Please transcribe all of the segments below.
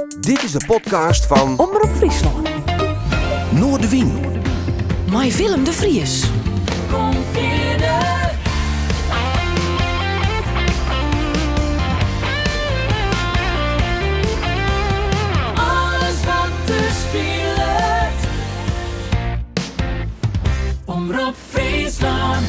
Dit is de podcast fan Omrop Fryslân. Noardewyn. Mei Willem de Vries. Kom fierder. Alles wat der spilet. Omrop Fryslân.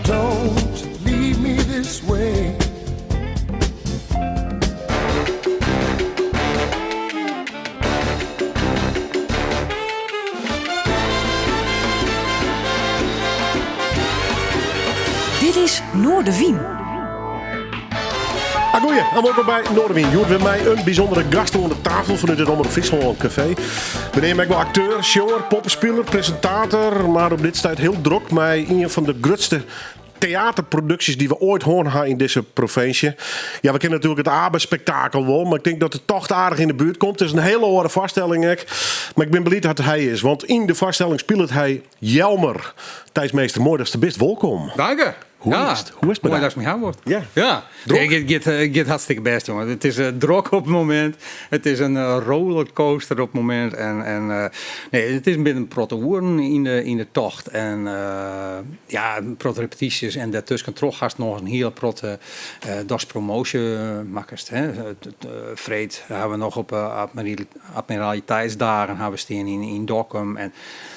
Don't leave me this way. Dit is Noardewyn. Agoeie en wolkom by Noardewyn. Hjoed wer mei in bysûndere gast oan de tafel fanút it Omrop Fryslân Kafee. We neame ek wol akteur, sjonger, poppespiler, presintator, mar op dit stuit hiel drok mei ien fan de grutste teaterproduksjes dy't we oait hân ha yn dizze provinsje. Ja, we kenne natuerlik it ABBA-spektakel wol, mar ik tink dat de tocht aardich yn de buert komt. It is in hiele oare foarstelling ek. Mar ik bin bliid dat hy is, want yn de foarstelling spilet hy Jelmer. Thijs Meester, moai datst der bist. Wolkom. Dank. Hoe ja. is it? Hoe is it mei Moai dy? datst my ha wolst. Ja. Ja. Drok? It giet hartstikke bêst, jonge. It is drok op it momint. It is in rollercoaster op it momint. En nee, it is in in protte oeren yn de tocht. En ja, in protte repetysjes. En dêrtusken troch hast noch in hiele protte datst promoasje makkest. Hè. Freed hawwe we noch op Admiraliteitsdagen hawwe we stean yn Dokkum. En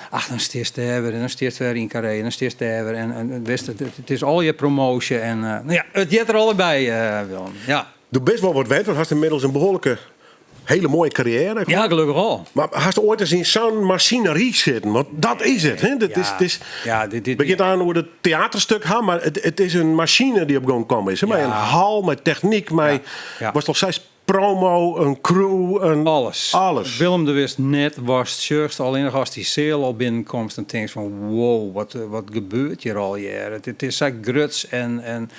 ach, dan stiest dêr wer en dan stiest wer yn Carré en dan stiest dêr wer. En witst, it is allegear promoasje. En no ja, it heart der allegear by, Willem. Ja. Do bist wol wat wend, want hast ynmiddels in behoarlike hiele moaie karriêre. Ja, gelokkich al. Mar hast oait ris yn sa'n masinery sitten? Want dat is it. Hè? Dat is, it is, Ja, dit, dit, we gean it oan oer it teaterstuk ha, mar it is in masine dy't op gong kommen is. Hè? Mei Ja. in hal, mei technyk, mei, Ja. Ja. watst al seist, promo, in crew, in Alles. Alles. Willem, do witst net watst sjochst, allinnich ast dy seal al binnenkomst, dan tinkst fan wow, wat gebeurt hjir allegear? It is sa gruts en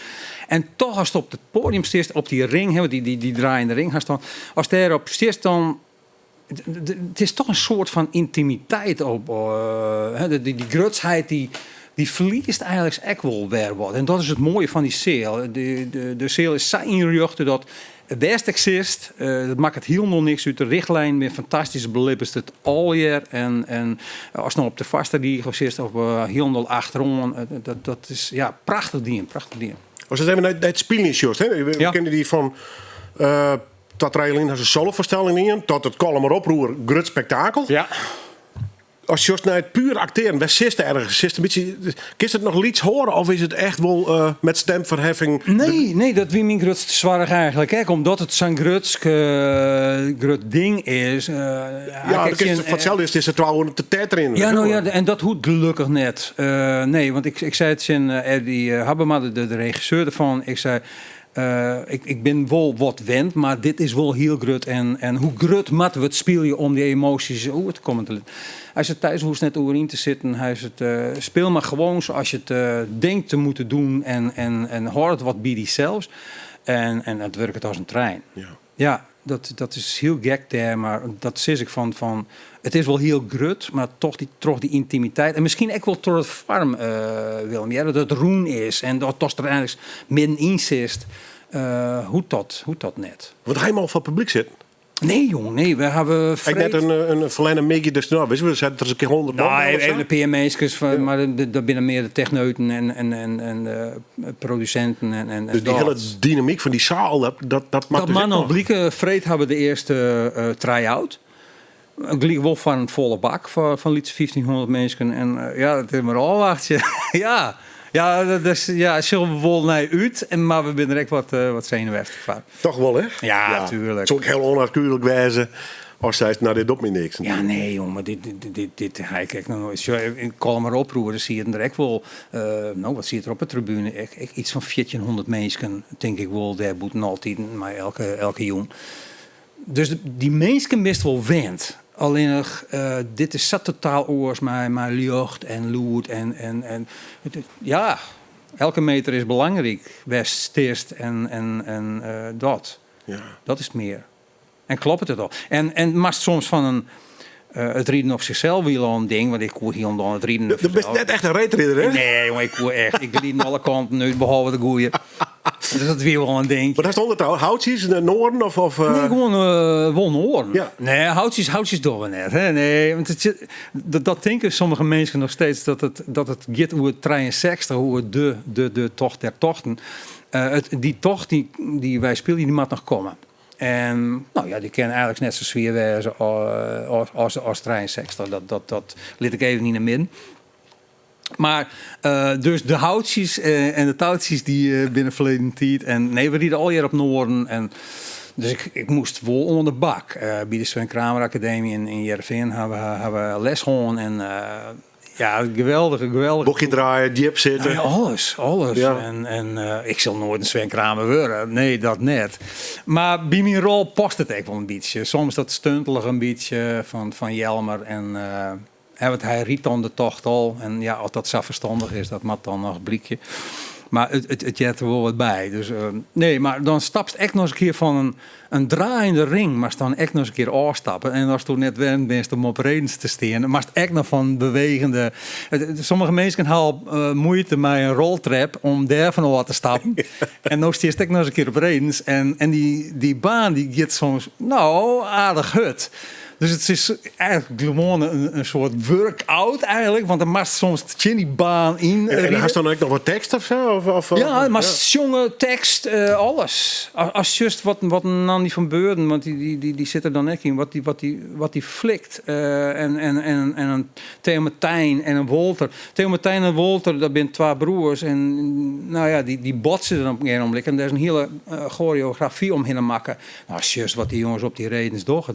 toch ast op it poadium stiest, op dy ring, hè, dy draaiende ring hast dan, ast dêrop stiest dan, it is toch in soart fan yntimiteit op, hè, dy grutsheid dy ferliest eigenlik ek wol wer wat. En dat is it moaie fan dy seal. De seal is sa ynrjochte dat wêr'tst ek sitst, dat makket hielendal niks út. De richtlijnen binne fantastysk, belibbest it allegear. En ast no op de foarste rige sitst of hielendal achteroan, dat is ja, prachtich dien, prachtich dien. Ast it even nei it spyljen sjochst, hè? We kenne dy fan twa, trije lyn hast in solofoarstelling dien, tot it Kollumer Oproer, grut spektakel. Ast sjochst nei it puer aktearen, wêr sitst ergens? Sitst in bytsje, kinst it noch lyts hâlde of is it echt wol met stemferheffing? Nee, nee, dat wie myn grutste soarch eigentlik ek, omdat it sa'n grutsk, grut ding is. Ja, dan kinst foar itselde is it twa oeren te teaterjen. Ja, no ja, en dat hoecht gelokkich net. Nee, want ik sei tsjin Eddie Habema, de regisseur derfan, ik sei, Ik bin wol wat wend, mar dit is wol hiel grut. En hoe grut moatte we it spylje om dy emoasjes oer te kommen te litten? Hy sei, Thijs, hoechst net oer yn te sitten. Hy sei, speel maar gewoon zoals je het denkt te moeten doen en hâld it wat by dysels. En it wurket as in trein. Ja, dat is hiel gek dêr, mar dat sis ik fan it is wol hiel grut, mar toch troch dy yntimiteit en miskien ek wol troch it foarm, Willem, ja, dat it rûn is en dat datst der eins middenyn sitst, hoecht dat, hoecht dat net. Want ha jim al foar publyk sitten? Nee, jong, nee, we hawwe Ek freed net in ferlerne middei, dus no, wist we, sitte der ris in kear 100 man No, of sa? even in pear minsken, mar dat binne mear de techneuten en produsinten en Dus dy dat. hiele dynamyk fan dy saal, dat moat Dat dus moat ek noch noch. blike. Freed hawwe we de earste try-out. Gelyk wol foar in folle bak fan lytse 1500 minsken. En ja, dat is mar ôfwachtsje. Ja, ja, dat is, ja, sjogge we wol nei út, mar we binne der ek wat senuweftich foar. Toch wol, hè? Ja, tuerlik. It soe ek hiel ûnnatuerlik wêze as seist, no, dit docht my niks. Ja, nee, jong, mar dit ha ik ek noch noait. Sjoch, yn Kollumer Oproer sieten der ek wol, no, wat siet der op 'e tribune? Ek iets fan 1400 minsken, tink ik wol, dêr bûten altiten, mei elke jûn. Dus dy minsken bist wol wend. Allinnich, dit is sa totaal oars mei ljocht en lûd en ja, elke meter is belangryk wêr'tst stiest en dat. Ja. Dat is it mear. En kloppet it al. En moatst soms fan in it riden op sichsels wie al in ding, want ik koe hielendal net riden. Do bist net echt in reedrider, hè? Nee, jonge, ik koe echt. Ik glied alle kanten út, behalve de goeie. Dus dat wie wol in ding. Wat hast ûnder Houtsjes, noaren of, of Nee, gewoan wol noaren. Ja. Nee, houtsjes, houtsjes dogge we net. Hè? Nee, want it, dat, dat tinke sommige minsken noch steeds dat it, dat it giet oer 63, oer de, de, de tocht der tochten. It, dy tocht dy, dy't wy spylje, dy moat noch komme. En no ja, dy kin eigentlik net sa swier wêze as, as 63. Dat, dat, dat lit ik even yn 'e midden. Mar dus de houtsjes en de toutsjes dy binne ferleden tiid. En nee, we ride allegear op noaren. En dus ik, ik moast wol oan de bak. By de Sven Kramer Akademy yn Hearrenfean hawwe we, hawwe we les hân. En ja, geweldige, geweldige. Bochtje draaie, djip sitte. Ja, alles, alles. Ja. En ik sil noait in Sven Kramer wurde. Nee, dat net. Mar by myn rol past it ek wol in bytsje. Soms dat stuntelige in bytsje fan Jelmer. En hè, want hy rydt dan de tocht al. En ja, oft dat sa ferstannich is, dat moat dan noch blike. Mar it heart der wol wat by. Dus nee, mar dan stapst ek noch ris in kear fan in draaiende ring, moatst dan ek noch ris in kear ôfstappe. En asto net wend bist om op redens te stean, moatst ek noch fan bewegende. Sommige minsken ha al muoite mei in roltrep om dêrfan ôf te stappen. En no stiest ek noch ris in kear op redens. En dy baan dy giet soms, no, aardich hurd. Dus it is eigentlik gewoan in soart workout eigentlik, want dan moatst soms tsjin dy baan yn. En hast dan ek noch wat tekst of sa? Of, Ja, mar sjonge, tekst, alles. Ast sjochst wat Nandi van Beurden, want dy sit der dan ek yn, wat dy flikt. En in Theo Martijn en in Wolter. Theo Martijn en Wolter, dat binne twa broers. En no ja, dy botse der op in gegeven ogenblik. En dêr is in hiele choreografy omhinne makke. No, sjochst wat dy jonges op dy redens dogge,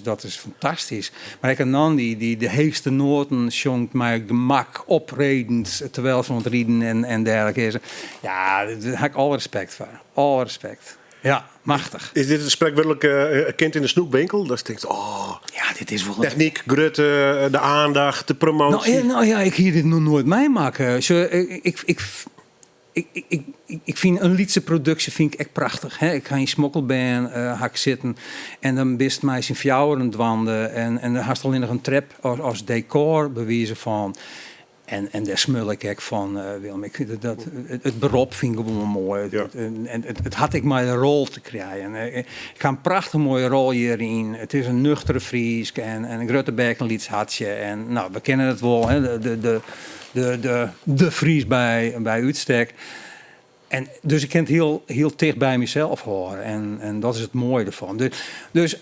dat is fantastysk. Mar ek in Nandi, dy't de heechste noaten sjongt mei gemak op redens, terwyl se oan it riden en dergelike is. Ja, dêr ha ik alle respekt foar. Alle respekt. Ja, machtich. Is dit it sprekwurdlike kind yn de snoepwinkel? Datst tinkst, oh, Ja, dit is wol. Technyk, grutte, de aandacht, de promoasje. No ja, ik hie dit noch noait meimakke. Sjoch, ik fyn in lytse produksje fyn ik ek prachtich. Hè. Ik ha yn Smokkelbern ha ik sitten en dan bist mei syn fjouweren dwaande en dan hast allinnich in trep as dekor by wize fan. En dêr smul ik ek fan, Willem. Ik fyn dat, it berop fyn ik gewoan moai. En it hat ek mei de rol te krijen. Ik ha in prachtich moaie rol hjiryn. It is in nuchtere Frysk en in grutte bek, in lyts hartsje. En no, we kenne it wol, hè, de Fries by útstek. En dus ik kin it hiel, hiel ticht by mysels hâlde. En dat is it moaie derfan. Dus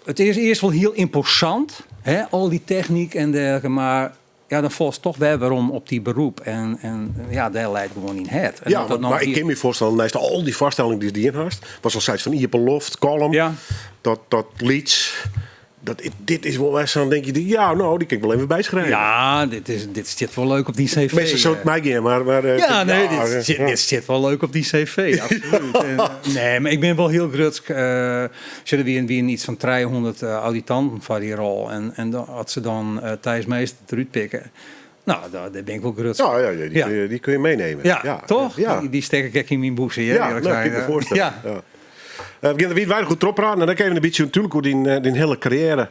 it is earst wol hiel ymposant, hè, al dy technyk en dergelike, mar ja, dan falst toch wer werom op dy beroep. En ja, dêr leit gewoan dyn hert. En Ja, dat dat mar noch ik kin my foarstelle, neist al dy foarstellingen dy'tst dien hast, watst al seist fan Iepen Loft, Kollum, dat lyts, dit is wol wer sa'n, denk je, ja, no, dy kin ik wol even byskriuwe. Ja, dit stiet wol leuk op dyn cv. Meastal soe it my gean, mar, Ja, nee, ja, dit stiet wol leuk op dyn cv, absoluut. En, nee, mar ik bin wol hiel grutsk. Sjoch, der wienen yts fan 300 auditanten foar dy rol. En as se dan Thijs Meester derút pikke, no, dêr bin ik wol grutsk op. Ja, dy kun je meenemen. Ja, Ja, toch? ja. Dy stek ik ek yn myn bûse, hear, Ja, earlik no, kin ik sein. my foarstelle. Ja. Ja. We gean der wiidweidich oer trochpraten en dan even in bytsje natuerlik oer dyn hiele karriêre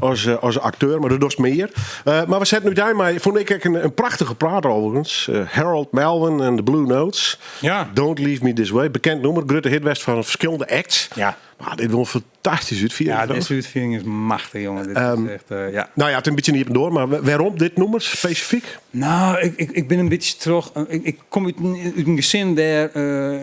as akteur, mar do dochst mear. Mar we setten útein mei, fûn ik ek in prachtige plaat overigens, Harold Melvin en the Blue Notes. Don't Leave Me This Way, bekend nûmer, grutte hit west fan ferskillende acts. Mar dit wol fantastysk útfiering. Ja, dizze útfiering is machtich, jonge. Dit is echt, ja. No ja, it is in bytsje iepen doar, mar wêrom dit nûmer spesifyk? No, ik bin in bytsje troch. Ik kom út in gesin dêr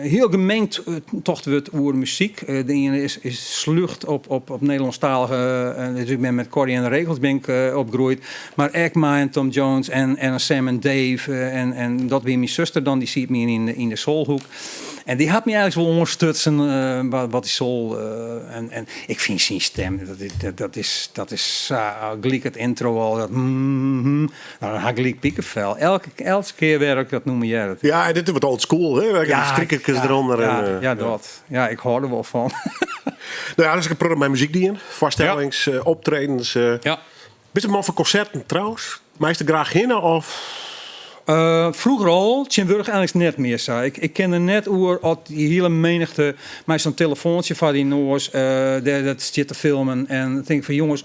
hiel gemengd tocht wurdt oer muzyk. De iene is sljocht op Nederlânsktalige, dus ik bin met Corrie en de Regels bin ik opgroeid. Mar ek mei in Tom Jones en in Sam en Dave. En dat wie myn suster dan, dy siet my yn de soulhoek. En dy hat my eigentlik wol oanstutsen wat dy soul. En ik fyn syn stim, dat is sa gelyk it intro al. Dat mm, no, dan ha ik gelyk pikefel. Elke kear wer ik dat nûmer hear. Ja, en dit is wat old school, hè? Ja, strikerkes derûnder. En, Ja, dat. Ja, ik hâld der wol fan. No ja, dus in protte mei muzyk dien. Foarstellings, optredens. Bist in man fan konserten trouwens? Meist der graach hinne of? Froeger al, tsjintwurdich eins net mear sa. Ik, ik kin der net oer as dy hiele menichte mei sa'n telefoantsje foar dyn noas dêr dat stiet te filmen. En dan tink ik fan jonges,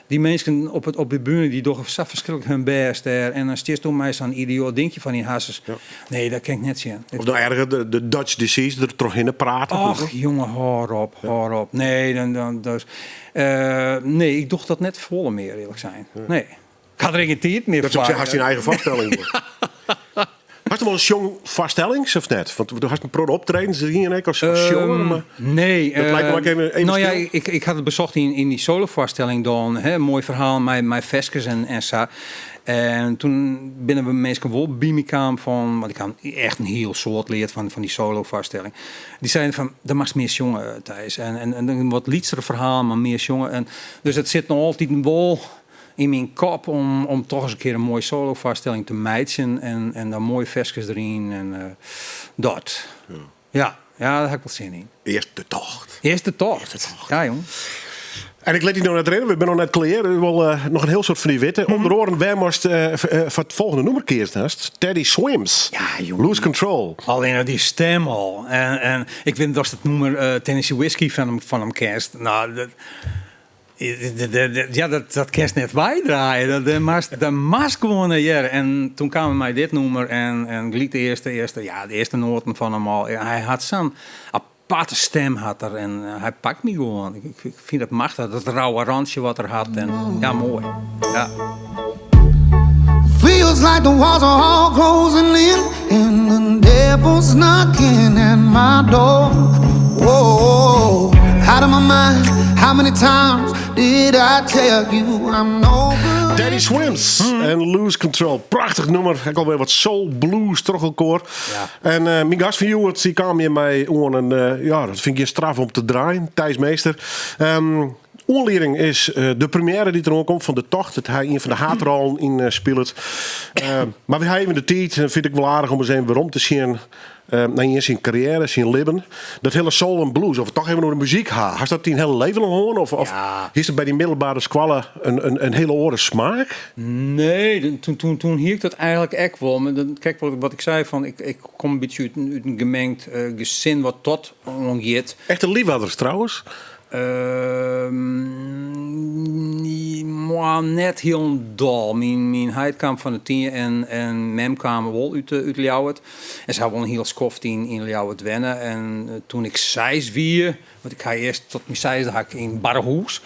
dy minsken op, it, op de bühne dy dogge sa ferskriklik hun bêst dêr. En dan stiest do mei sa'n idioat dinkje foar dyn harsens. Nee, dat kin ik net sjen. Of noch erger, de Dutch disease der trochhinne prate. Och, jonge, hâld op, hâld op. Nee, dan, dan, dus, nee, ik doch dat net folle mear, earlik sein. Nee. Ik ha der ek gjin tiid mear Dat is op foar. sich hast dyn eigen foarstelling. Hast wol in sjongfoarstellings of net? Want do hast in protte optredens dien ek as sjonger, mar Nee. Dat lijkt me ook even Nou ja, stil. ik had het besocht yn dy solofoarstelling dan. Hè, moai ferhaal mei ferskes en sa. En toen binne we minsken wol by my kaam fan, want ik ha echt in hiel soad leard fan dy solofoarstelling. Dy seinen fan, do moatst mear sjonge, Thijs. En in wat lytsere ferhaal, mar mear sjonge. En, dus it sit noch altyd wol yn myn kop om toch ris in kear in moaie solofoarstelling te meitsjen en dan moaie ferskes deryn en dat. Ja. Ja, dêr ha ik wol sin yn. Earst de tocht. Earst de tocht. Ja, jong. En ik lit dy no net rinne, we binne noch net klear. We wolle noch in hiel soad fan dy witte. Ûnder oaren wêr moatst foar it folgjende nûmer keazen hast. Teddy Swims. Ja, jong. Lose Control. Allinne dy stim al. En ik wit net oftst it nûmer Tennessee Whiskey fan him kenst. No, dat, ja, dat kinst net weidraaie. Dat moatst gewoan nei hearre. En toen kaam er mei dit nûmer en gelyk de earste, ja, de earste noaten fan him al. Hy hat sa'n aparte stim hat er en hy pakt my gewoan. Ik fyn dat machtich, dat rauwe rantsje wat er hat. En, ja, moai. Ja. Feels like the walls are all closing in And the devil's knocking at my door. Whoa, out of my mind. How many times did I tell you I'm no good? Teddy Swims en Lose Control. Prachtich nûmer. Ek alwer wat soul blues troch elkoar. Ja. En myn gast fan hjoed, dy kaam hjir mei oan en ja, dat fyn ik gjin straf om te draaien. Thijs Meester. Oanlieding is de première dy't der oankomt fan De Tocht. Dat hy ien fan de haadrollen yn spilet. Mar we ha even de tiid en fyn ik wol aardich om ris even werom te sjen nei ien syn karriêre, syn libben. Dat hiele soul en blues, of we toch even oer de muzyk ha. Hast dat dyn hiele leven al hân? Of Ja. hiest der by dyn middelbere skoalle in hiele oare smaak? Nee, toen hie ik dat eigentlik ek wol. Mar dan, kijk, wat ik sei, fan, ik kom in bytsje út in gemengd gesin wat dat oangiet. Echte Liwwadders trouwens? Moa, net hielendal. Myn heit kaam fan de Tynje en mem kaam wol út Ljouwert. En se ha wol in hiel skoft yn Ljouwert wenne. En toen ik seis wie, want ik ha earst tot myn seisde ha ik yn Barrehûs.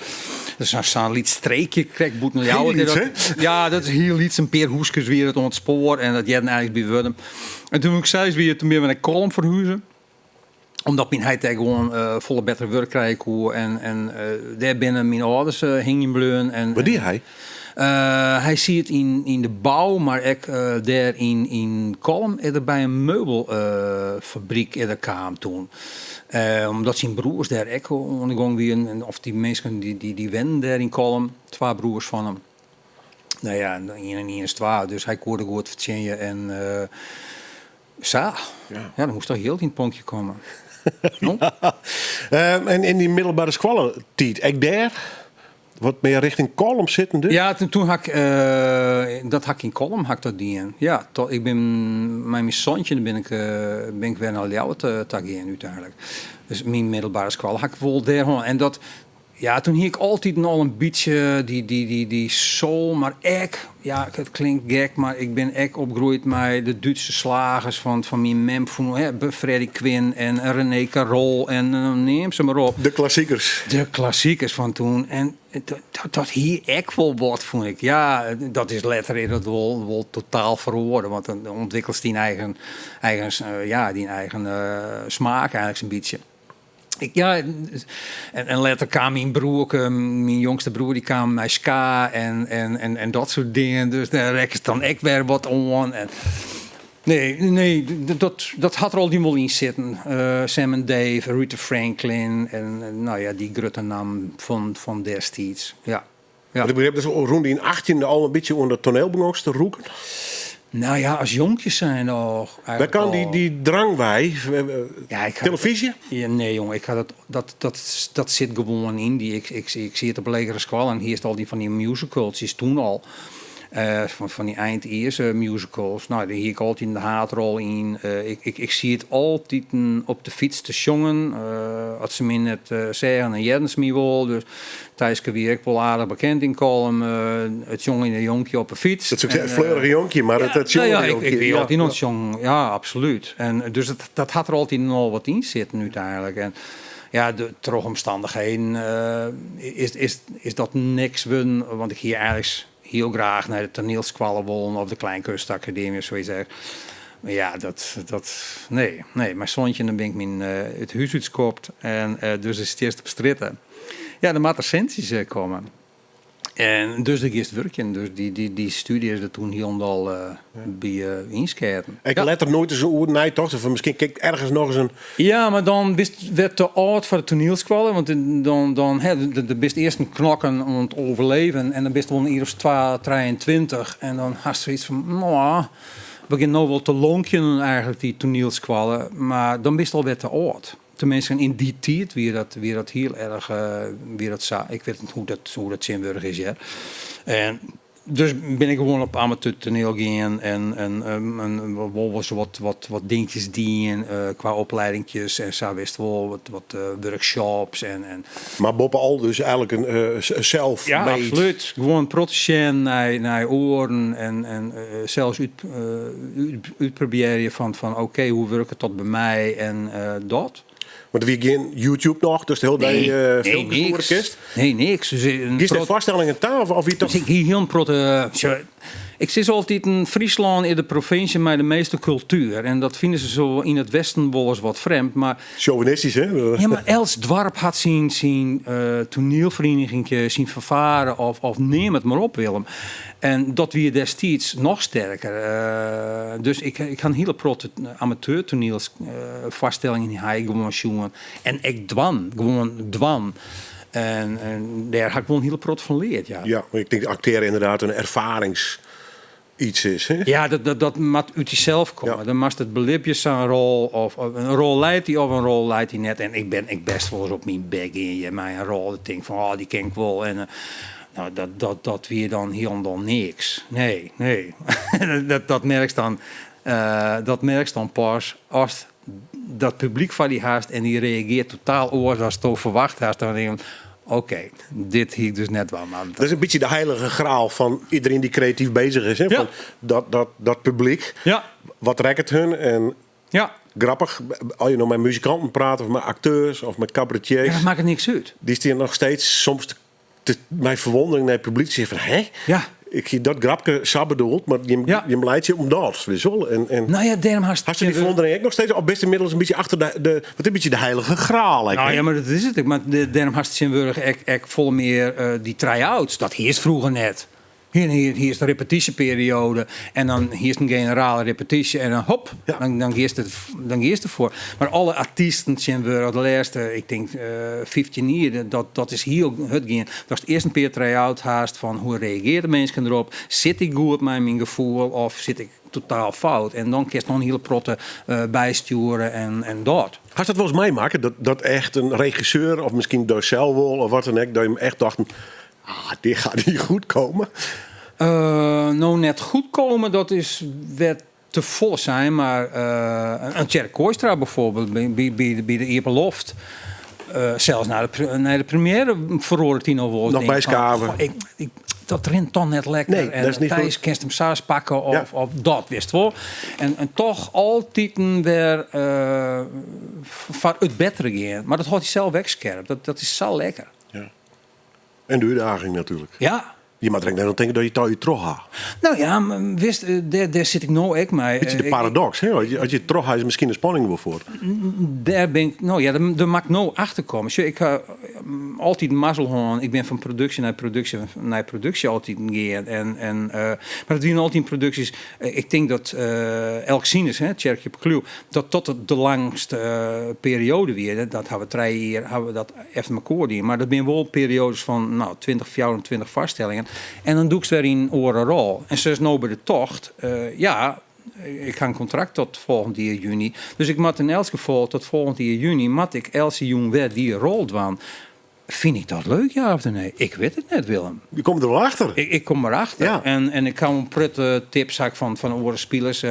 Dat is sa'n lyts streekje krekt bûten Ljouwert. Hiel lyts, hè? Ja, dat is hiel lyts. In pear húskes wie it oan it spoar en dat hearde eigentlik by Wurdum. En toen ik seis wie, toen binne we nei Kollum ferhuze. Omdat myn heit dêr gewoan folle better wurk krije koe. En dêr binne myn âlders hingjen bleaun. En, Wat die hy? Hy siet yn de bou, mar ek dêr yn Kollum is er by in meubelfabryk is er kaam toen. Omdat syn broers dêr ek oan de gong wienen. En of dy minsken dy wennen dêr yn Kollum, twa broers fan him. Nou ja, ien en ien is twa, dus hy koe der goed fertsjinje. En sa, Ja. ja, dan moast toch jild yn it ponkje komme. No? En yn dy middelbere skoalletiid, ek dêr wat mear richting Kollum sitten dus? Ja, toen ha ik, dat ha ik yn Kollum ha ik dat dien. Ja, ik bin mei myn santjinde bin ik wer nei Ljouwert ta gien úteinlik. Dus myn middelbere skoalle ha ik wol dêr hân. En dat, ja, toen hie ik altyd al in bytsje dy soul, mar ek, ja, it klinkt gek, mar ik bin ek opgroeid mei de Dútske slagers fan myn mem, fan, hè, Freddy Quinn en René Carol en neam se mar op. De klassikers. De klassikers fan toen. En dat hie ek wol wat, fûn ik. Ja, dat is letter is dat wol totaal feroare, want dan ûntwikkelst dyn eigen, ja, dyn eigen smaak eigentlik in bytsje. Ik, ja, en letter kaam myn broer, myn jongste broer, dy kaam mei ska en dat soart dingen. Dus dêr rekkest dan ek wer wat oan. En, nee, dat hat der altyd wol yn sitten. Sam en Dave, Aretha Franklin en nou ja, dy grutte nammen fan destiids. Ja. Ja. Want ik begryp dat rûn dyn 18e al in bytsje oan de toaniel begûnst te rûken. Nou ja, as jonkje zijn nog. Wêr kaam dy drang wei? Ja, ik ha- Televyzje? Ja, nee, jonge, ik ha dat sit gewoan yn dy. Ik siet op legere skoalle en hiest al dy fan dy musicals toen al. Fan dy eindjiersmusicals. No, dêr hie ik altyd de haadrol yn. Ik siet altiten op de fyts te sjongen. As se my net seagen, dan hearden se my wol. Dus Tijske wie ek wol aardich bekend yn Kollum. It sjongjende jonkje op 'e fyts. Dat is it fleurige jonkje, mar it sjongjende jonkje. Ik wie altyd oan it sjongen, ja, absolút. En dus dat hat der altyd al wat yn sitten úteinlik. En ja, troch omstannichheden is dat niks wurden, want ik hie eigentlik hiel graach nei de toanielskoalle wollen of de Kleinkunstacademie of soiets. Mar ja, dat, nee, nee. Mei 17 bin ik myn it hús útskopt en dus is it earst op strjitte. Ja, dan moat der sintsjes komme. En dus dan giest wurkjen. Dus dy stúdzje is der toen hielendal by ynsketten. Ek letter noait ris oer neitocht? Of miskien kin ik ergens noch ris in... Ja, mar dan bist wer te âld foar de toanielskoalle. Want dan, hè, de bist earst in knokken oan it overleven. En dan bist wol in jier of twa, 23. En dan hast soiets fan, nou, begjint no wol te lonkjen eigentlik, dy toanielskoalle. Mar dan bist alwer te âld. Teminsten yn dy tiid wie dat hiel erch wie dat sa. Ik wit net hoe dat tsjintwurdich is, hear. En dus bin ik gewoan op amateurtoaniel gien en wol wolris wat dinkjes dien kwa opliedingjes en sa wist wol wat workshops en Mar boppe-al dus eigentlik in self-made. Ja, absolút. Gewoan protte sjen nei oaren en sels útprobearje fan oké, hoe wurket dat by my en dat. Want der wie gjin YouTube noch, dus de hiele dei filmkes niks. oer de kist. Nee, niks. Dus in Giest de foarstellingen ta of wie Dus toch... ik hie hiel in protte. Sjoch, ik sis altyd in Fryslân is de provinsje mei de measte kultuer. En dat fine se sa yn it Westen wolris wat frjemd. Mar, Chauvinistisch, hè? Ja, mar elts doarp hat syn toanielferieniging, syn fanfare of neam it mar op, Willem. En dat wie destiids noch sterker. Dus ik ha in hiele protte amateurtoanielfoarstellingen ha ik gewoan sjoen. En ik dwaan, gewoan dwaan. En dêr ha ik wol in hiele protte fan leard, ja. Ja, mar ik tink aktearjen ynderdaad in erfarings iets is, hè? Ja, dat moat út dysels komme. Dan moatst it belibje, sa'n rol. Of in rol leit dy of in rol leit dy net. En ik bin ek bêst wolris op myn bek gien mei in rol. Ik tink fan, oh, dy ken ik wol. En no, dat wie dan hielendal niks. Nee. Dat merkst dan pas as dat publyk foar dy hast en dy reagearret totaal oars as do ferwachte hast. Dan tink ik, oké, dit hie ik dus net dwaan moatten. Dat is in bytsje de heilige graal fan iderien dy't kreatyf beuzich is. Hè? Fan dat publyk, wat rekket hun? En grappich, as je no mei muzikanten praat of mei akteurs of mei kabaretiers, Ja, dat makket niks út. Dy steane noch steeds soms mei ferwûndering nei it publyk te sizzen fan, hè? Ik hie dat grapke sa bedoeld, mar jim laitsje om dat, wist wol. En Nou ja, dêrom hast hast dy ferwûndering ek noch steeds? Of bist ynmiddels in bytsje achter de wat in bytsje de heilige graal? Ek, Nou hè? ja, mar dat is it. Mar dêrom hast tsjintwurdich ek folle mear dy try-outs. Dat hiest froeger net. Hjir is de repetysjeperioade en dan hjir is in generale repetysje en dan hop, dan giest derfoar. Mar alle artysten tsjintwurdich, de lêste, ik tink 15 jier, dat is hiel hurd gien. Datst earst in pear try-out hast fan hoe reagearje de minsken derop? Sit ik goed mei myn gefoel of sit ik totaal fout? En dan kinst noch in hiele protte bystjoere en dat. Hast dat wolris meimakke? Dat echt in regisseur of miskien dosels wol of wat dan ek, dat jim echt tochten, ah, dit giet net goed komme? No, net goed komme, dat is wer te folle sein, mar in Tjerk Kooistra byfoarbyld, by de Iepenloft, sels nei de premiêre feroaret hy noch wol. Noch Denk by fan, skave. goh, dat rint dan net lekker. Nee, En dat is net Thijs goed. kinst him sa pakke of dat, wist wol. En toch altyd wer foar it bettere gean. Mar dat hâldt dysels ek skerp. Dat is sa lekker. Ja. En de útdaging natuerlik. Je moatte der ek net oan tinke dat je it al troch ha. No ja, mar wist, dêr sit ik no ek mei. Bytsje de paradoks, hè? As je it troch ha, is miskien de spanning wol fuort. Dêr bin ik, no ja, dêr moat ik no achter komme. Sjoch, ik ha altyd mazzel hân. Ik bin fan produksje nei produksje nei produksje altyd gien. En, mar it wiene altyd produksjes. Ik tink dat Elk Sines, hè, Tsjerkje op 'e Kliuw, dat tot de langste perioade wie. Dat ha we 3 jier ha we dat efter mekoar dien. Mar dat binne wol perioades fan no, 20, 24 foarstellingen. En dan dûkst wer yn in oare rol. En sa is no by de tocht, ja, ik ha in kontrakt tot folgjend jier juny. Dus ik moat yn elts gefal tot folgjend jier juny moat ik eltse jûn wer dy rol dwaan. Fyn ik dat leuk, ja of nee? Ik wit it net, Willem. Je komt der wol achter. Ik kom der achter. Ja. En ik ha in protte tips ha ik fan oare spilers.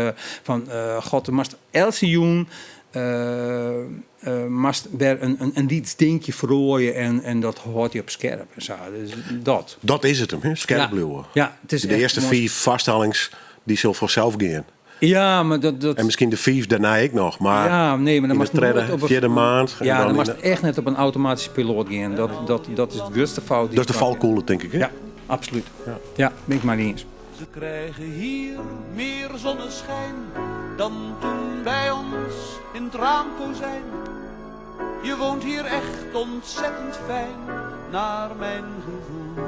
Fan, God, moatst eltse jûn moatst wer in lyts dinkje feroarje en dat hâldt dy op skerp en sa. Dus dat. Dat is it him, hè? Skerp bliuwe. Ja, it is De echt earste moai. fiif foarstellings, dy sil fansels gean. Ja, mar dat En miskien de fiif dêrnei ek noch, mar Ja, nee, mar dan yn de moatst tredde, noait op in fjirde maand. En Ja, dan dan yn moatst de echt net op in automatyske piloat gean. Dat is de grutste fout dy't Dat is de je makke. falkûle, tink ik, hè? Ja, absolút. Ja, bin ik mei dy iens. Ze krijgen hier meer zonneschijn dan toen bij ons in het raamkozijn. Je woont hier echt ontzettend fijn, naar mijn gevoel.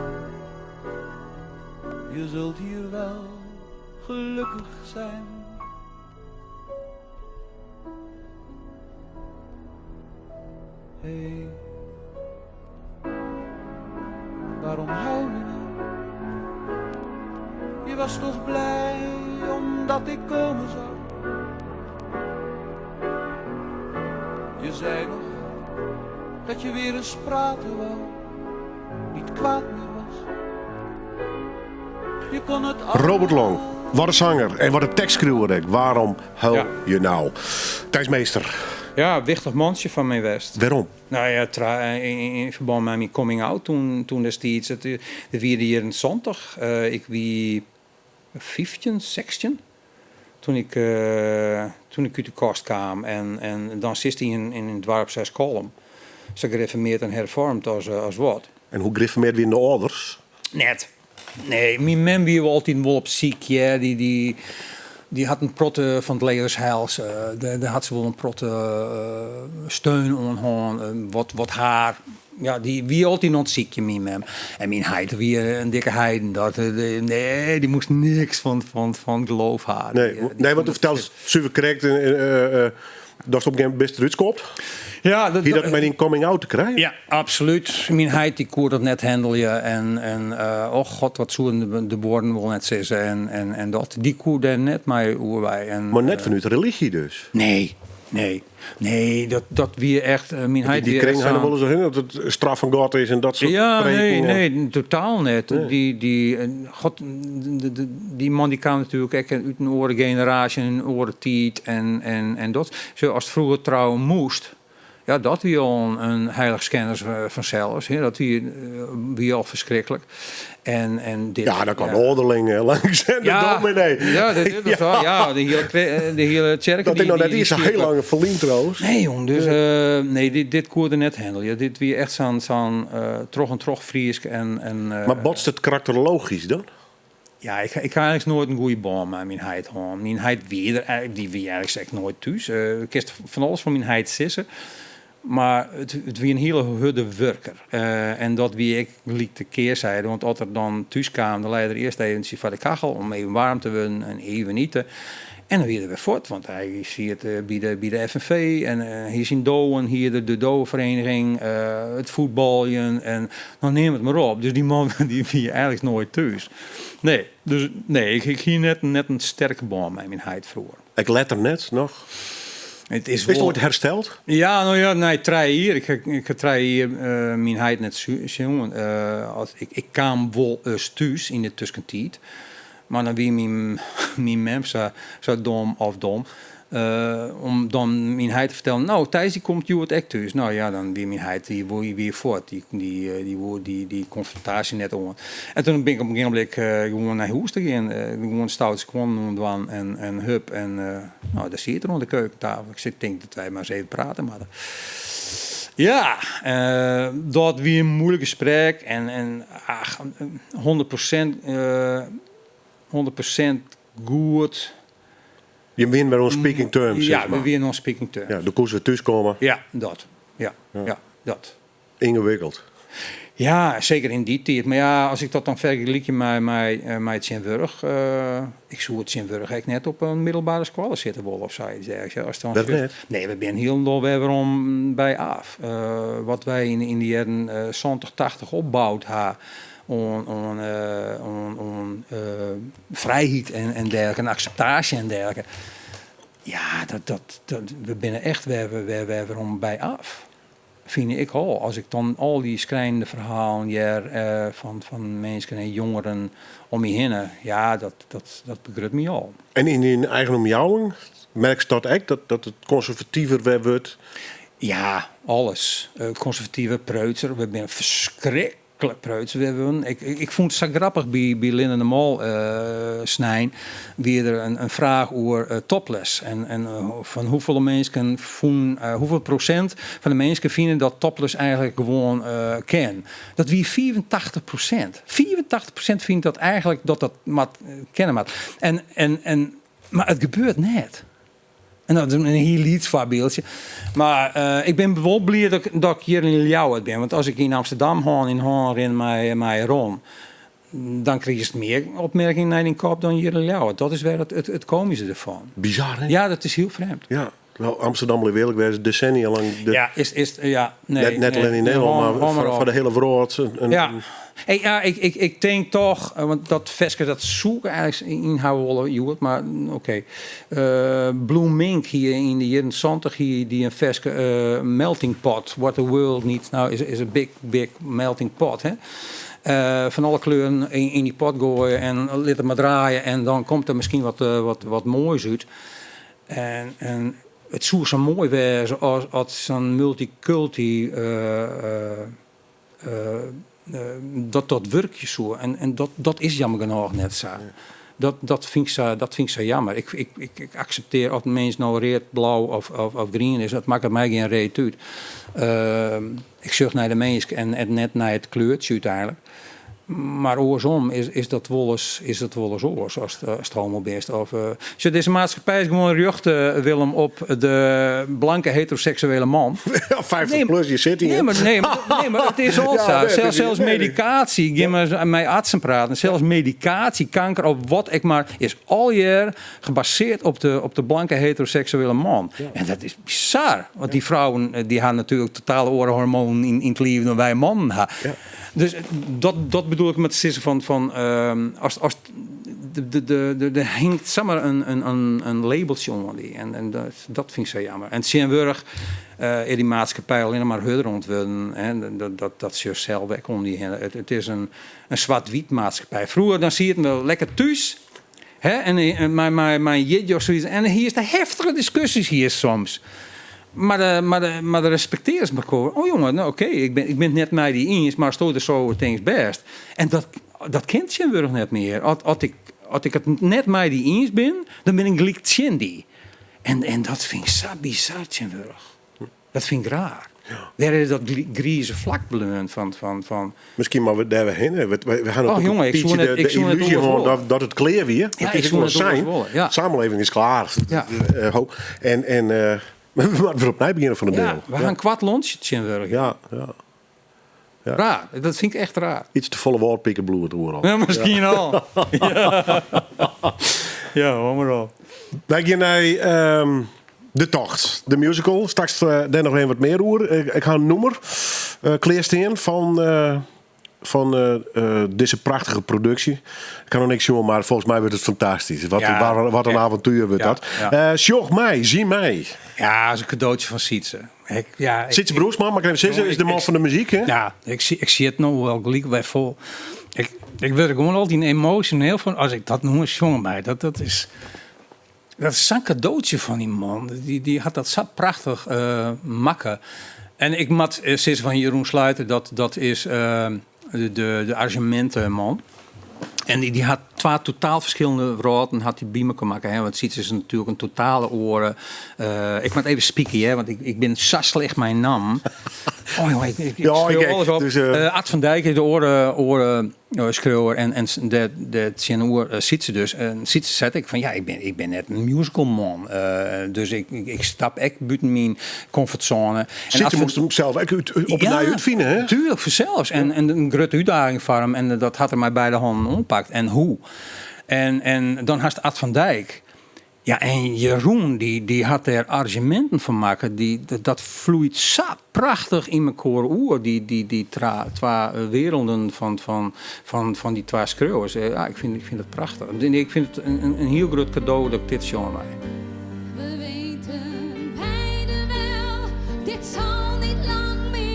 Je zult hier wel gelukkig zijn. Hey, waarom huil je nou? Je was toch blij omdat ik komen zou? Je zei nog dat je weer eens praten wou, niet kwaad meer was. Je kon het Robert Long, wat in sanger en wat in tekstskriuwer ek. Waarom huil je nou? Thijs Meester. Ja, wichtich mantsje foar my west. Wêrom? Nou ja, yn ferbân mei myn coming out toen destiids. It wie de jierren 70. Ik wie 15, 16 toen ik út de kast kaam. En dan sitst yn in doarp sa as Kollum. Sa grifformeard en herfoarmd as wat. En hoe grifformeard wiene de âlders? Net. Nee, myn mem wie wol altyd wol op syk. Ja. Dy hat in protte fan it Legersheils. Dêr hat se wol in protte steun oan hân. Wat har, ja, dy wie altyd oan it sykjen, myn mem. En myn heit wie in dikke heiden. Nee, dy moast niks fan geloof ha. Nee, Die nee, want fûn do it fertelst suver krekt datst op in gegeven momint bist derút skopt. Ja, dat Hie dat mei dyn coming out te krijen? Ja, absolút. Myn heit dy koe dat net handelje. En oh god, wat soene de buorren wol net sizze. En dat. Dy koe dêr net mei oerwei. En, Mar net fanút religy dus? Nee, nee. Nee, dat wie echt, myn Want heit die wie kring echt ha zo'n wol ris hin dat it straf fan God is en dat soart Ja, nee, prekingen. nee, totaal net. Nee. Die, god, dy man dy kaam natuerlik ek út in oare generaasje, in oare tiid en dat. Sa as froeger trouwe moast, ja, dat wie al in heiligschennis fansels. Hè. Dat wie al ferskriklik. En dit, Ja, dan kwam ja. de âlderling langs en de dominee. Ja, dat is zo. Ja, de hele tsjerke Dat is nog net die iets zo stier heel lang ferline trouwens. Nee, jong, dus, nee, dit koe er net handelen. Dit wie echt zo'n troch en troch Friesk en Maar botst it karakterologysk dan? Ja, ik ha eigentlik noait in goede bân mei myn heit hân. Myn heit wie der eigentlik, dy wie eigentlik echt noait thús. Ik kinst fan alles fan myn heit sizze. Mar it wie in hiele hurde wurker. En dat wie ek gelyk de kearzijde. Want as er dan thús kaam, dan lei er earst eventsjes foar de kachel om even waarm te wurden en even ite. En dan wie er wer fuort, want hy siet by de FNV en hie syn dowen, hie de dowenvereniging, it fuotbaljen en dan neam it mar op. Dus dy man dy wie eigentlik noait thús. Nee, dus nee, ik hie net in sterke bân mei myn heit froeger. Ek letter net noch? It is Is it wol oait hersteld? Ja, no ja, nei 3 jier. Ik ha 3 jier myn heit net sjoen. Ik kaam wol ris thús yn de tuskentiid. Mar dan wie myn mem sa dom of dom. Om dan myn heit te fertellen, nou, Thijs dy komt hjoed ek thús. Nou ja, dan wie myn heit, dy wie fuort. Dy woe dy konfrontaasje net oan. En toen bin ik op in gegeven ogenblik gewoan nei hûs te gean. Gewoan stoute skuon oandwaan en hup. En nou, dêr siet er oan de keukentafel. Ik sit, tink dat wy mar ris even prate moatte. Ja, dat wie in moeilijk gesprek. En ach, 100% goed. Je wiene wer on speaking terms, Ja, zeg maar. we wiene on speaking terms. Ja, dan koe se thúskomme. Ja, dat. Ja, Ja. ja, dat. Yngewikkeld. Ja, seker yn dy tiid. Mar ja, as ik dat dan fergelykje mei tsjintwurdich, ik soe it tsjintwurdich ek net op in middelbere skoalle sitte wolle of sayts dergelijks. Ja, as dan Dat net? Nee, we binne hielendal wer werom by af. Wat wy yn de jierren 70, 80 opboud ha oan frijheid en dergelijke, en akseptaasje en dergelijke. Ja, we binne echt wer werom by af. Fyn ik al. As ik dan al dy skrijnende ferhalen hear fan minsken en jongeren om my hinne, ja, dat begrut my al. En yn dyn eigen omjouwing, merkst dat ek, dat it konservativer wer wurdt? Ja, alles. Konservativer, preutser. We binne ferskriklik preuts wurden. Ik fûn it sa grappich by Linda de Mol snein. Wie der in fraach oer topless. En fan hoefolle minsken fûn, hoefolle prosint fan de minsken fine dat topless eigentlik gewoan kin. Dat wie 85%. 85% fynt dat eigentlik dat dat moat, kinne moat. En, mar it gebeurt net. En dat is in hiel lyts foarbyldsje. Mar ik bin wol bliid dat ik hjir yn Ljouwert bin. Want as ik yn Amsterdam hân yn hân rin mei Ron, dan krijst mear opmerkingen nei dyn kop dan hjir yn Ljouwert. Dat is wer it komyske derfan. Bizar, hè? Ja, dat is hiel frjemd. Ja, no, Amsterdam bliuwt earlik wêze, desennia lang. Ja, is, ja, nee. Net Nee, allinnich yn Nederlân, mar hâld maar op. foar de hiele wrâld. Ja. Hey, ja, ik tink toch, want dat ferske dat soe ik eigentlik ynhâlde wolle, hjoed, mar oké. Blue Mink hie yn de jierren 70 hie dy in ferske "Melting Pot". What the world needs now is a big, big melting pot. Hè? Fan alle kleuren yn dy pot goaie en lit it mar draaie en dan komt der miskien wat moais út. En it soe sa moai wêze as sa'n multiculti dat wurkje soe. En dat is jammer genôch net sa. Dat fyn ik sa jammer. Ik akseptearje oft in minsk no read, blau of grien is, dat makket my gjin reet út. Ik sjoch nei de minsk en net nei it kleurtsje úteinlik. Mar oarsom is dat wolris oars ast homo bist. Of, sjoch, dizze maatskippij is gewoan rjochte, Willem, op de blanke heteroseksuele man. Ja, 50 plus, je sit hjir. Nee, mar it is al Ja, sa. nee, het is- Sels nee, nee. medikaasje, gean mar mei artsen praten. Sels medikaasje, kanker of wat ek mar, is allegear gebasearre op de blanke heteroseksuele man. En dat is bizar. Want dy frouwen dy ha natuerlik totaal oare hormoanen yn it liif dan wy mannen ha. Dus dat bedoel ik mei sizzen fan as de hinget samar in labeltsje oan dy. En dat fyn ik sa jammer. En tsjintwurdich is dy maatskippij allinnich mar hurder oan it wurden. Hè, dat sjochst sels ek om dy hinne. It is in swart-wyt maatskippij. Froeger dan sieten we lekker thús. Hè, en mei jierdei of sayts. En hjir is de heftige diskusjes hjir soms. Mar de respektearje elkoar. Oh jonge, no oké, ik bin it net mei dy iens, mar asto der sa oer tinkst bêst. En dat kin tsjintwurdich net mear. As ik it net mei dy iens bin, dan bin ik gelyk tsjin dy. En dat fyn ik sa bizar tsjintwurdich. Dat fyn ik raar. Wêr is dat grize flak bleaun fan Miskien moatte we dêr wer hinne. We ha Oh, natuerlik jonge, in ik soe bytsje net- ik de soe net yllúzje oars hân wolle. dat it klear wie. Ja, Dat ik is soe wol net oars sein. wolle, ja. Samenleving is klear. Ho. En we moatte wer opnij begjinne fan de Ja, bil. we ha in koart lontsje tsjintwurdich. Ja. Raar, dat fyn ik echt raar. Iets te folle wâldpikebloed oeral. Ja, miskien al. Ja, ja hoor mar op. Wy gean nei De Tocht, de musical. Straks dêr noch even wat mear oer. Ik ha in nûmer klearstean fan dizze prachtige produksje. Ik ha noch niks sjoen, mar folgens my wurdt it fantastysk. Wat in avontuer wurdt dat. Sjoch my, zie my. Ja, dat is in kadootsje fan Sytse. Ja, Sytse Broersma, mar ik even sizze, is de man fan de muzyk, hè? Ja, ik sil it no wol gelyk by fol. Ik wurd der gewoan altyd emosjoneel fan as ik dat nûmer sjonge mei. Dat is sa'n kadootsje fan dy man. Dy hat dat sa prachtich makke. En ik moat sizze fan Jeroen Sluiter, dat is de arranzjeminteman. En dy hat twa totaal ferskillende wrâlden hat dy by elkoar makke. Hè? Want Sytse is natuerlik in totale oare. Ik moat even spieken, hè, want ik bin sa slecht mei nammen. Oh, jonge, ik Ja, skriuw ik alles op. Dus, Ad van Dijk is de oare skriuwer en de tsjinoer Sytse dus. En Sytse sei ik fan ja, ik bin net in musicalman. Dus ik stap ek bûten myn komfortzone. En Sytse Ad van- moast him sels ek op 'e nij útfine, hè? Tuerlik, fansels. En in grutte útdaging foar him. En dat hat er mei beide hannen oanpakt. En hoe? En dan hast Ad van Dijk. Ja, en Jeroen, dy hat dêr arranzjeminten fan makke. Dat floeit sa prachtich yn elkoar oer. Dy twa werelden fan dy twa skriuwers. Ja, ik fyn dat prachtich. En ik fyn it in hiel grut kado dat ik dit sjonge mei. We weten beide wel, dit zal niet lang meer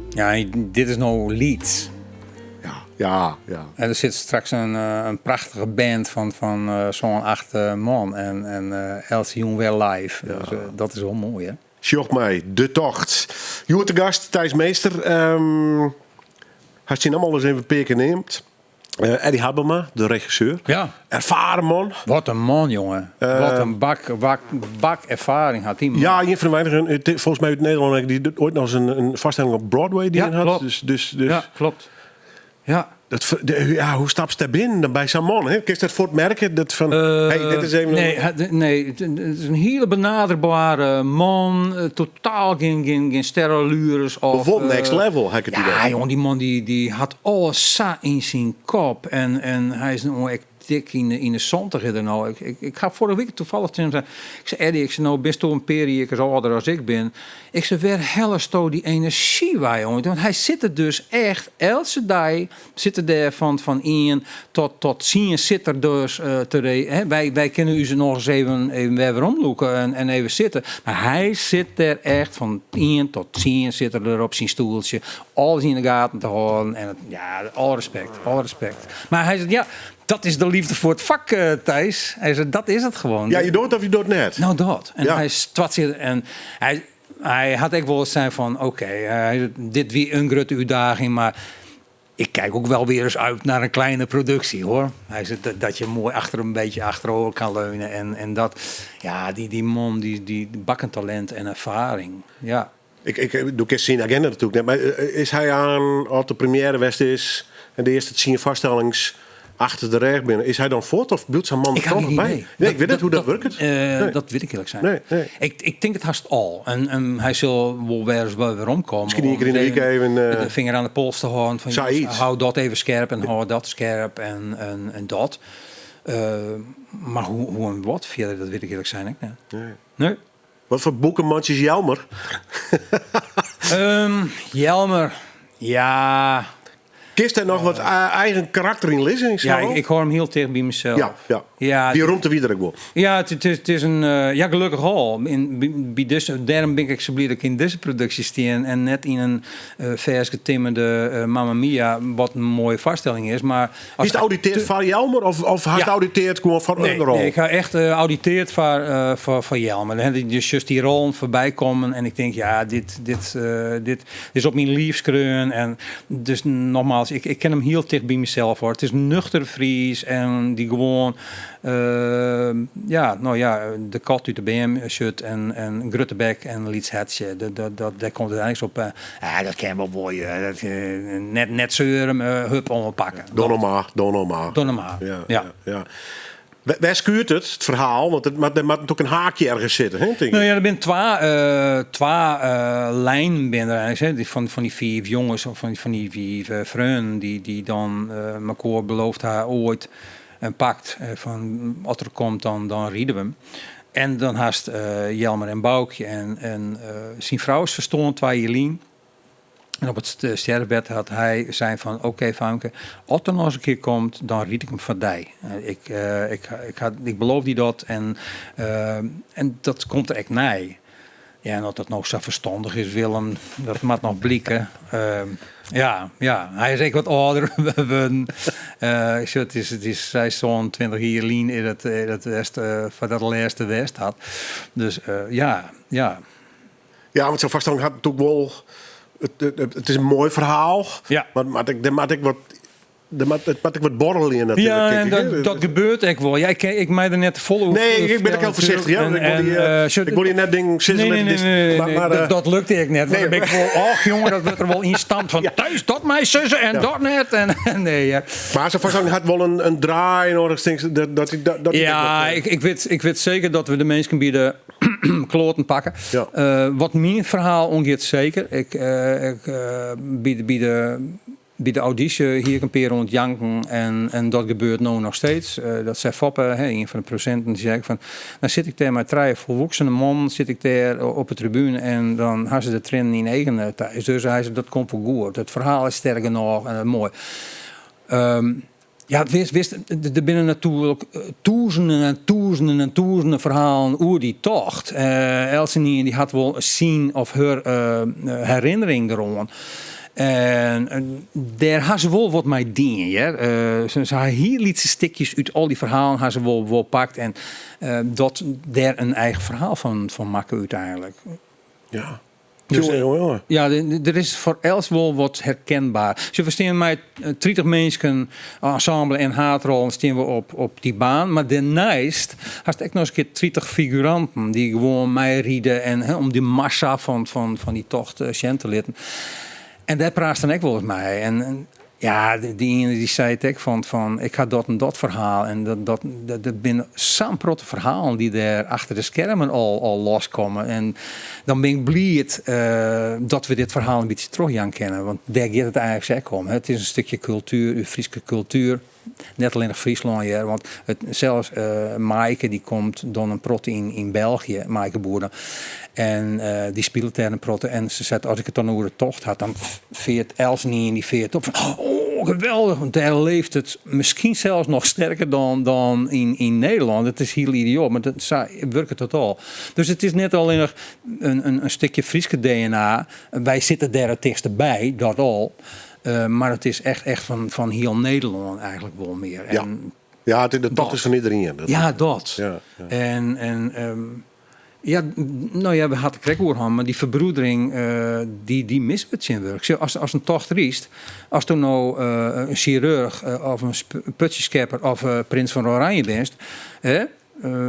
Ja, dit is no Leeds. Ja, ja, ja. En der sit straks in, eh, in prachtige band fan, fan eh, sa'n acht eh, man. En, en eltse jûn wer live. Dus, dat is wol moai, hè? Sjoch mei, De Tocht. Hjoed te gast Thijs Meester. Um, hast syn namme al ris even in pear kear neamd. Uh, Eddie Habema, de regisseur. Ja. Ervaren man. Wat in man, jonge. Wat in bak, bak, bak erfaring hat dy man. Ja, ien fan de weinigen, folgens my út Nederlân, dy't oait noch ris in foarstelling op Broadway dien Ja, hat. klopt. Dus, dus, dus Ja, klopt. Ja. Dat, de, ja, hoe stapst dêr binnen dan by sa'n man? Hè? Kinst dat fuort merke? Dat fan, hey, dit is even... Nee, nee, het is in hiele benaderbere man. Totaal gjin, gjin, gjin sterallures. Of, Bijvoorbeeld next level, ha ik it Ja, idee. jongen, dy man dy, dy hat alles sa yn syn kop. En, en hy is no ek dik yn de, yn de 70 er no. Ik, ik, ik ha foarrige wike tafallich tsjin him sein. Ik sei, Eddie, ik sei, no bisto in pear jier âlder as ik bin. Ik sei, wêr hellesto dy enerzjy wei, jongen? Want hy sit der dus echt, eltse dei sit er dêr fan, fan ien tot, tot tsien sit er dus eh, te re hè, wy, wy kinne ús noch ris even, even wer weromlûke en, en even sitte. Mar hy sit dêr echt fan ien tot tsien sit er der op syn stoeltsje. Alles yn de gaten te hâlden. En it, ja, alle respekt, alle respekt. Mar hy sei, ja, dat is de liefde foar it fak, eh, Thijs. Hy sei, dat is it gewoan. Ja, je docht it of je docht it net. No dat. En Ja. hy stoart sich en hy, hy hat ek wolris sein fan oké, eh, dit wie in grutte útdaging, mar ik kijk ook wel weer eens uit naar een kleine productie hoor. Hy sei dat, dat je moai achter in bytsje achterover kan leunen en, en dat, ja, dy, dy man, dy, dy bakken talint en erfaring. Ja. Ik, ik, do kenst syn agenda natuerlik net, mar eh, is hy oan, as de première west is en de earste tsien foarstellings achter de rêch binne, is hy dan fuort of bliuwt sa'n man Ik der ha toch gjin noch by? idee. Nee, ik wit net hoe't dat wurket. Eh, Nee. Dat wit ik earlik sein. Nee, nee. Ik, ik tink it hast al. En, en hy sil wol wer ris wer weromkomme. Miskien ien kear yn de Om wike even, eh, de finger oan de pols te hâlden. Fan, Sayts. jonges, hou dat even skerp en hou dat skerp en, en, en dat. Eh, mar hoe, hoe en wat fierder, dat wit ik earlik sein ek net. Nee. Nee. Wat foar boekemantsje is Jelmer? Jelmer, ja. Kinst dêr noch wat eigen karakter yn lizze? Yn Ja, sa'n ik, ik hâld him hiel ticht by mysels. Ja, ja. Ja, Dy romte wie der ek wol. Ja, it, it is, it is in, eh, ja, gelokkich al. Yn, by, by dizze, dêrom bin ik sa bliid dat ik yn dizze produksje stean en net yn in eh fêstgetimmerde eh, Mamma Mia, wat in moaie foarstelling is. Mar as Is it auditearre foar Jelmer of, of hast Ja. auditearre gewoan foar Nee, in rol? nee, ik ha echt eh, auditearre foar, eh, foar, foar Jelmer. Dan ha ik dus just dy rollen foarby kommen en ik tink, ja, dit, dit, eh, dit is op myn liif skreaun. En dus nogmaals, ik, ik ken him hiel ticht by mysels hoor. It is in nuchtere Fries en dy't gewoan, eh, ja, no ja, de kat út de beam sjocht en, en in grutte bek en in lyts hertsje. Dat, dat, dat, dêr komt it eins op. eh, ah, dat kin wol moai. eh, Dat, eh, net, net seuren, uh, hup, oanpakke. Doch no mar, doch no mar. Doch no mar. Ja, Ja. ja. ja. Wêr, wêr skuort it, it ferhaal? Want it moat, der moat natuerlik in haakje ergens sitte, hè, tink No ik. ja, der binne twa, eh, twa eh, lijnen binne der eins, hè, dy fan, fan dy fiif jonges of fan, fan dy fiif eh, freonen dy't, dy't dan eh, mekoar beloofd ha oait in pakt eh, fan as er komt dan, dan ride we him. En dan hast eh, Jelmer en Boukje en, en eh, syn frou is ferstoarn twa jier lyn. En op it stjerfbed hat hy sein fan oké Famke, as er noch ris in kear komt, dan ryd ik him foar dy. Eh, Ik, eh, ik, ik, ha, ik beloof dy dat en, eh, en dat komt der ek nei. Ja, en oft dat no sa ferstannich is, Willem, dat moat noch blike. Ehm, ja, ja, hy is ek wat âlder wurden. Eh, ik sjoch, it is, it is 26 jier lyn is dat, eh, dat west, eh, foar dat lêste west hat. Dus eh, ja, ja. Ja, want sa'n foarstelling hat natuerlik wol... It, it, it is in moai ferhaal, Ja. mar moat ek, der moat ek wat, der moat, it moat ek wat borrelje natuerlik. Ja, tink en ik, hè. dat, dat gebeurt ek wol. Ja, ik, ik mei der net te folle oer Nee, ik bin ek fertelle hiel foarsichtich. Ja, En, ik wol en, dy, eh, eh, sjoch, ik wol dy net dingen sizze Nee, nee, litte nee, dy't- nee, mar- nee, mar, dat, eh, dat lukt ek net. Want nee. dan bin ik wol, och jonge, dat wurdt der wol ynstampt fan Thijs, dat mei sizze en dat net. En, nee, ja. Mar sa'n foarstelling hat wol in, in draai nedich, tink dat, dat, dat, dat Ja, dat, ik, ik, wit, ik wit seker dat we de minsken by de kloaten pakke. Ja. Eh, wat myn ferhaal oangiet seker. Ik, eh, ik, eh, by, de, by, de, by de audysje hie ik in pear oan it janken en, en dat gebeurt no noch steeds. Eh, dat sei Foppe, hè, ien fan de produsinten, dy sei ek fan, dan sit ik dêr mei trije folwoeksene mannen, sit ik dêr op 'e tribune en dan ha se de triennen yn 'e eagen eh, Thijs. Dus hy sei, dat komt wol goed. It ferhaal is sterk genôch en moai. Ehm, Ja, witst, witst, der binne natuerlik tûzenen en tûzenen en tûzenen ferhalen oer dy tocht. Eltsenien dy hat wol syn of har herinnering deroan. En dêr ha se wol wat mei dien, hear. Se ha hiel lytse stikjes út al dy ferhalen ha se wol pakt en dat dêr in eigen ferhaal fan makke úteinlik. Ja. Dus, Jonge, jonge, jonge. Ja, der is foar elts wol wat herkenbaar. Sjoch, we stean mei 30 minsken, ensemble en haadrollen, stean we op dy baan. Mar dêrneist hast ek noch ris in kear 30 figuranten dy't gewoan meiride en, hè, om dy massa fan dy tocht sjen te litten. En dêr praatst dan ek wolris mei. En ja, dy iene dy seit ek fan ik ha dat en dat ferhaal. En dat binne sa'n protte ferhalen dy't dêr achter de skermen al loskomme. En dan bin ik bliid dat we dit ferhaal in bytsje trochjaan kinne. Want dêr giet it eigentlik ek om. It is in stikje kultuer, ús Fryske kultuer. Net allinnich Fryslân hear, want sels Maaike dy komt dan in protte yn België, Maaike Boerda. En dy spilet dêr in protte. En se seit, as ik it dan oer de tocht ha, dan feart eltsenien dy feart op fan, oh geweldich, want dêr leeft it miskien sels noch sterker dan yn Nederlân. It is hiel idioat, mar sa wurket it al. Dus it is net allinnich in stikje Fryske DNA, wy sitte dêr it tichtste by, dat al. Mar it is echt fan hiel Nederlân eigentlik wol mear. Ja. Ja, it is de tocht is fan iderien. Dat Ja, dat. Ja, ja. En ja, no ja, we ha it der krekt oer hân, mar dy ferbroedering, dy misse we tsjintwurdich. Sjoch, as in tocht rydst, as do no in sjirurch of in putsjeskepper of prins fan Oranje bist, hè,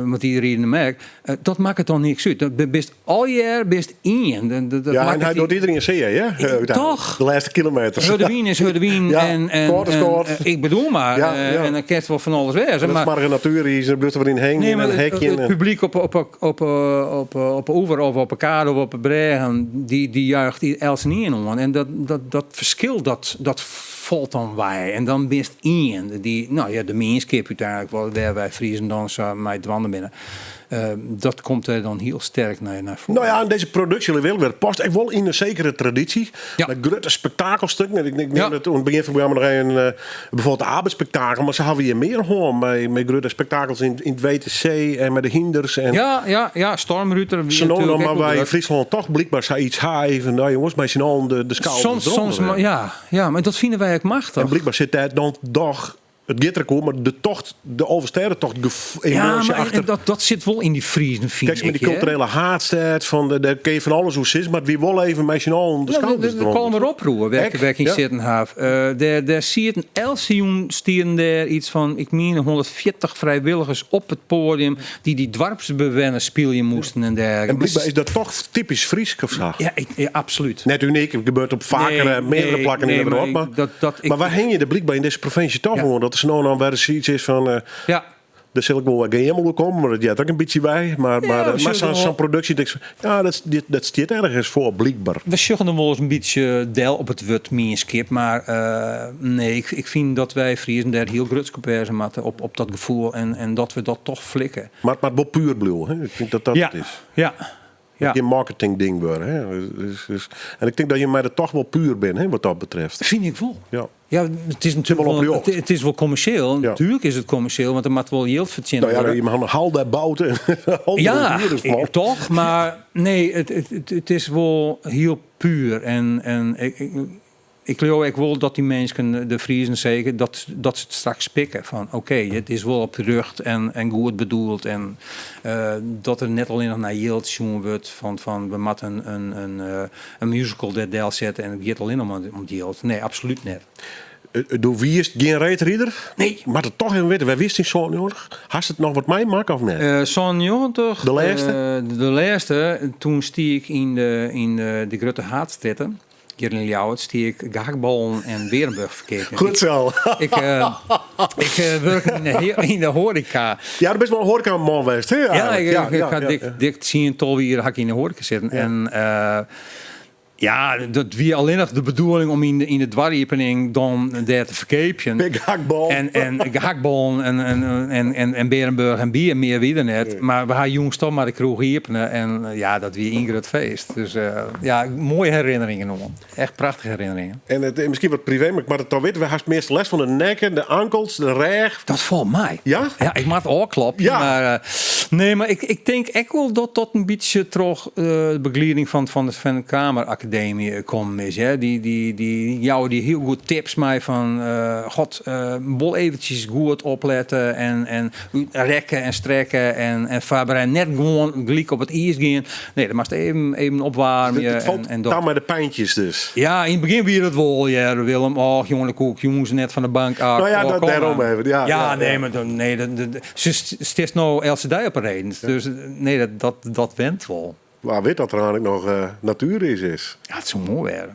want dy riden him ek. Dat makket dan niks út. Dat bist allegear bist ien. Dat Ja, en makket hy dy docht iderien sear, hè? Úteinlik. Toch? De lêste kilometers. Hurde wyn is hurde wyn. Ja, koart is koart. Ik bedoel mar, Ja, ja. en dan kinst wol fan alles wêze, En dat mar smoarge natueriis, dan bliuwst der wat yn hingjen Nee, en mar een hekje it en publyk op 'e oever of op 'e kade of op 'e brêgen, dy juicht eltsenien oan. En dat ferskil, dat falt dan wei. En dan bist ien. Dy, no ja, de mienskip úteinlik, wêr wy Friezen dan sa mei dwaande binne. Dat komt der dan hiel sterk nei foaren. No ja, en dizze produksje Live Wilber past ek wol yn in sekere tradysje. Ja. Mei grutte spektakelstukken. Ik neam Ja. it oan it begjin fan it programma noch even, bijvoorbeeld de ABBA-spektakel. Mar sa hawwe we hjir mear hân mei grutte spektakels yn it WTC en mei de hynders. En Ja, ja, ja, Stormruiter wie Sa no natuerlik dan ek mar wol wy yn grut. Fryslân toch blykber sa iets ha even, nou jonges, mei syn allen de skouders Soms, eronder. soms, maar ja, ja, mar dat fine wy ek machtich. En blykber sit dêr dan doch, it giet der ek oer, mar de tocht, de Alvestêdetocht Ja, emoasje mar achter. dat sit wol yn dy Friezen, fyn Kijk, met ik, die hear. kulturele haadstêd, fan de, dêr kin je fan alles oer sizze, mar wy wolle even mei syn allen de Ja, skouders de eronder. Kollumer Oproer, Ek, wêr ik yn ja. sitten haw. Dêr sieten eltse jûn stienen dêr iets fan, ik mien 140 frijwilligers op it poadium dy't dy doarpsbewenners spylje moasten en dergelike. En blykber is dat toch typysk Frysk of sa? Ja, ja, absolút. Net unyk, it gebeurt op fakere, Nee, meardere nee, plakken yn nee, de wrâld. maar Maar, dat ik mar wy hingje der blykber yn dizze provinsje toch Ja. oan dat der sa no en dan wer ris iets is fan, Ja. dêr sil ik wol wat geëamel oer komme, mar dat heart ek in bytsje by. Mar, Ja, mar, we mar sjogge sa'n wol sa'n produksje, tink ik fan, ja, dat stiet ergens foar, blykber. We sjogge dan wolris in bytsje del op it wurd mienskip, mar nee, ik fyn dat wy Friezen dêr hiel grutsk op wêze moatte, op dat gefoel en dat we dat toch flikke. Mar it moat wol puer bliuwe, hè? Ik tink dat dat Ja, it is. ja, ja. Gjin marketingding wurde, hè? Dus, en ik tink dat je mei dat toch wol puer binne, hè, wat dat betreft. Fyn ik wol. Ja. Ja, it is natuerlik Wol wol, oprjocht. it is wol kommersjeel. Ja. Natuerlik is it kommersjeel, want der moat wol jild fertsjinne No ja, wurde. je ha in hal dêr boud en al die Ja, huurders, man. toch? Mar nee, it is wol hiel puer. En ik leau ek wol dat dy minsken, de Friezen seker, dat se it straks pikke. Fan oké, it is wol oprjocht en goed bedoeld. En dat der net allinnich nei jild sjoen wurdt fan we moatte in musical dêr delsette en it giet allinnich om it jild. Nee, absolút net. Do wiest gjin reedrider? Nee. Moat it toch even witte, wêr wiest yn 97? Hast it noch wat meimakke of net? 97, De lêste? De lêste, toen stie ik yn de grutte haadstrjitte. Hjir yn Ljouwert stie ik gehaktballen en Bearenburch ferkeapjen. Goed zo. Ik wurke yn de hoareka. Ja, do bist wol in hoarekaman west, hè? Ja, eigenlijk. ik ha dik 10, 12 jier ha ik yn de hoareka sitten. Ja. En Ja, dat wie allinnich de bedoeling om yn de, yn de doariepening dan dêr te ferkeapjen. Pear gehaktballen. En, en gehaktballen en, en, en, en, en Bearenburch en bier, mear wie der net. Mar we ha jûns toch mar de kroech iepene en ja, dat wie ien grut feest. Dus ja, moaie herinneringen oan. Echt prachtige herinneringen. En it is miskien wat privee, mar ik moat it toch witte. Wêr hast meast lêst fan? De nekke, de ankels, de rêch? Dat falt mei. Ja? Ja, ik moat ôfklopje. Ja. Mar, nee, mar ik, ik tink ek wol dat dat in bytsje troch de begelieding fan, fan de Sven Kramer Akademy kommen is. Hè. Dy, dy, dy jouwe dy hiel goed tips mei fan, god, wol eventsjes goed oplette en, en rekke en strekke en, en foarbereide. Net gewoan gelyk op it iis gean. Nee, dan moatst even, even opwaarmje. It falt en, en ta mei de pyntsjes dus. Ja, yn it begjin wie dat wol, ja, Willem. Och, jonge, dan koe ik jûns net fan de bank ôf. Nou ja, dat, dêrom even. Ja, Ja, ja, nee, ja. mar dan, nee, dat, dat, se stiest no eltse dei op 'e redens. Dus nee, dat, dat, dat went wol. Wa wit dat der eins noch natueriis is. Ja, it soe moai wêze.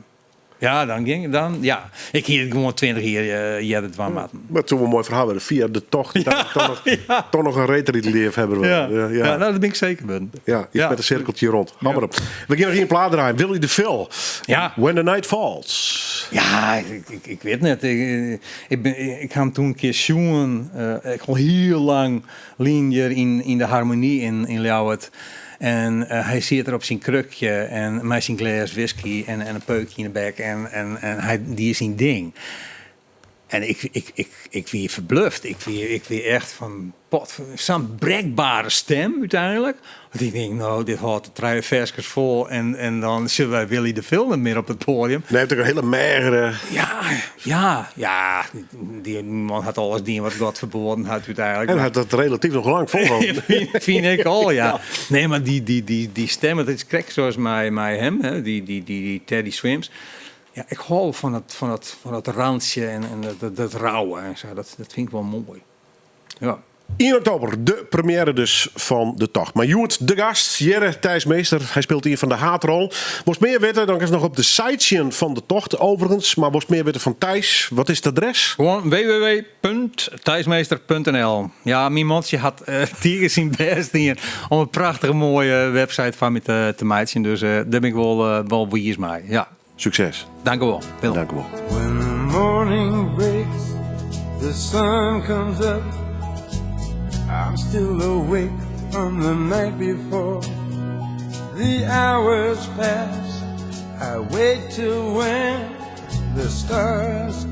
Ja, dan gyng dan, ja. Ik hie it gewoan 20 jier earder dwaan moatten. Mar it soe wol in moai ferhaal wurde. Fia de tocht toch noch, toch noch in reedrydleafhebber wurde. Ja. Ja, ja. Ja, nou, dat bin ik seker wurden. Ja, iets met een sirkeltsje rond. Hou mar op. We gean noch ien plaat draaien. Willy de Vil. Ja. When the Night Falls. Ja, ik, ik, ik wit net. Ik, ik, bin, ik ha him toen in kear sjoen. Ik al hiel lang lyn hjir yn, yn de Harmonie yn, yn Ljouwert. En hy siet der op syn krukje en mei syn glês whisky en, en in peukje yn de bek. En, en, en hy die syn ding. En ik, ik, ik, ik wie ferbluft. Ik wie, ik wie echt fan, pot, sa'n brekbere stim úteinlik. Want ik tink, no, dit hâldt de trije ferskes fol. En, en dan sjogge wy Willy de Vil net mear op it poadium. Nee, heeft ook een hele magere. Ja, ja, ja. Dy man hat alles dien wat God ferbean hat úteinlik. En hat dat relatyf noch lang folholden. Fyn ik al, ja. Nee, mar dy, dy, dy, dy stim, dat is krekt sa as mei, mei him, hè, dy, dy, dy, dy Teddy Swims. Ja, ik hâld fan it, fan it, fan it rantsje en, en dat, dat, dat rauwe en sa. Dat, dat fyn ik wol moai. Ja. 1 oktober, de première dus fan De Tocht. Mar hjoed de gast, hjirre Thijs Meester. Hy spilet ien fan de haadrollen. Wolst mear witte, dan kinst noch op de site sjen fan De Tocht overigens. Mar wolst mear witte fan Thijs, wat is it adres? Gewoan www.thijsmeester.nl. Ja, myn mantsje hat tige syn bêst dien om in prachtige moaie website foar my te, te meitsjen. Dus dêr bin ik wol, wol wiis mei. Ja. Sukses. Dankjewol, Willem. Dankjewol. When the morning breaks, the sun comes up. I'm still awake from the night before. The hours pass, I wait till when the stars.